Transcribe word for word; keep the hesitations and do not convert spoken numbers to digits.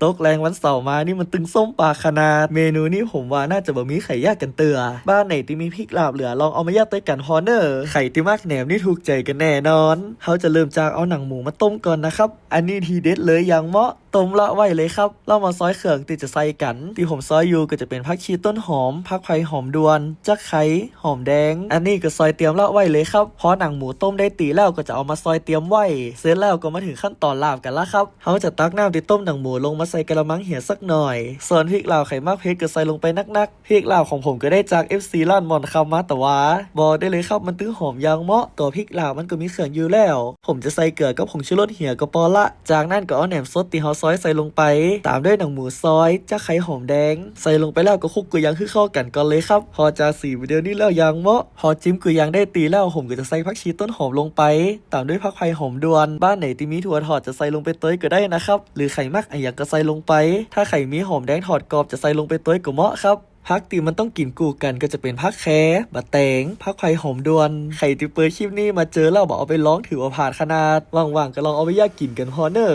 ตกแลงวันเสาร์มานี่มันตึงส้มปากขนาด เมนูนี้ผมว่าน่าจะบ่มีใผยากกั๋นเตื้อ บ้านไหนตี้มีพริกลาบเหลือลองเอามาย่าตวยกั๋นฮอเน่อ ใผตี้มักแหนมนี่ถูกใจ๋กั๋นแน่นอน เฮาจะเริ่มจากเอาหนังหมูมาต้มก่อนนะครับ อันนี้ทีเด็ดเลยอย่างเหมาะ ต้มละไว้เลยครับ แล้วมาซอยเครื่องตี้จะใส่กั๋น ตี้ผมซอยอยู่ก็จะเป๋นผักชีต้นหอม ผักไผ่หอมด่วน จักไคร้ หอมแดง อันนี้ก็ซอยเตรียมละไว้เลยครับ พอหนังหมูต้มได้ตี้แล้วก็จะเอามาซอยเตรียมไว้ เสร็จแล้วก็มาเถิงขั้นต๋อนลาบกั๋นละครับ เฮาจะตักน้ำตี้ต้มหนังหมูลงมาใส่กะละมังเหียสักหน่อย ส่วนพริกลาวใผมักเผ็ดก็ใส่ลงไปนักๆ พริกลาวของผมก็ได้จากเอฟซีร้านหม่อนคำมาตะหวา บอกได้เลยครับ มันตึงหอมอย่างเหมาะ ตั๋วพริกลาวมันก็มีเครื่องอยู่แล้ว ผมจะใส่เกลือกับผงชูรสเหียก็ปอละ จากนั้นก็เอาแหนมสดตี้เฮาซอยใส่ลงไป ต๋ามด้วยหนังหมูซอย จักไคร้ หอมแดง ใส่ลงไปแล้วก็คลุกกั๋วอย่างหื้อเข้ากั๋นก่อนเลยครับ พอจาสีวิดีโอนี้แล้วอย่างเหมาะ พอจิ้มกั๋วอย่างได้ตี้แล้ว ผมก็จะใส่ผักชีต้นหอมลงไป ต๋ามด้วยผักไผ่หอมด่วน บ้านไหนตี้มีถั่วทอดจะใส่ลงไปตวยก็ได้นะครับ หรือใผมักอะหยังก็ใส่ลงไป ถ้าใผมีหอมแดงทอดกรอบจะใส่ลงไปตวยก็เหมาะครับ ผักตี้มันต้องกิ๋นกู้กั๋นก็จะเป๋นผักแค บะแตง ผักไผ่หอมด่วน ใผตี้เปิดคลิปนี้มาเจอแล้วบ่เอาไปลองถือว่าพลาดขนาด ว่างๆ ก็ลองเอาไปย่ากิ๋นกั๋นฮอเน่อ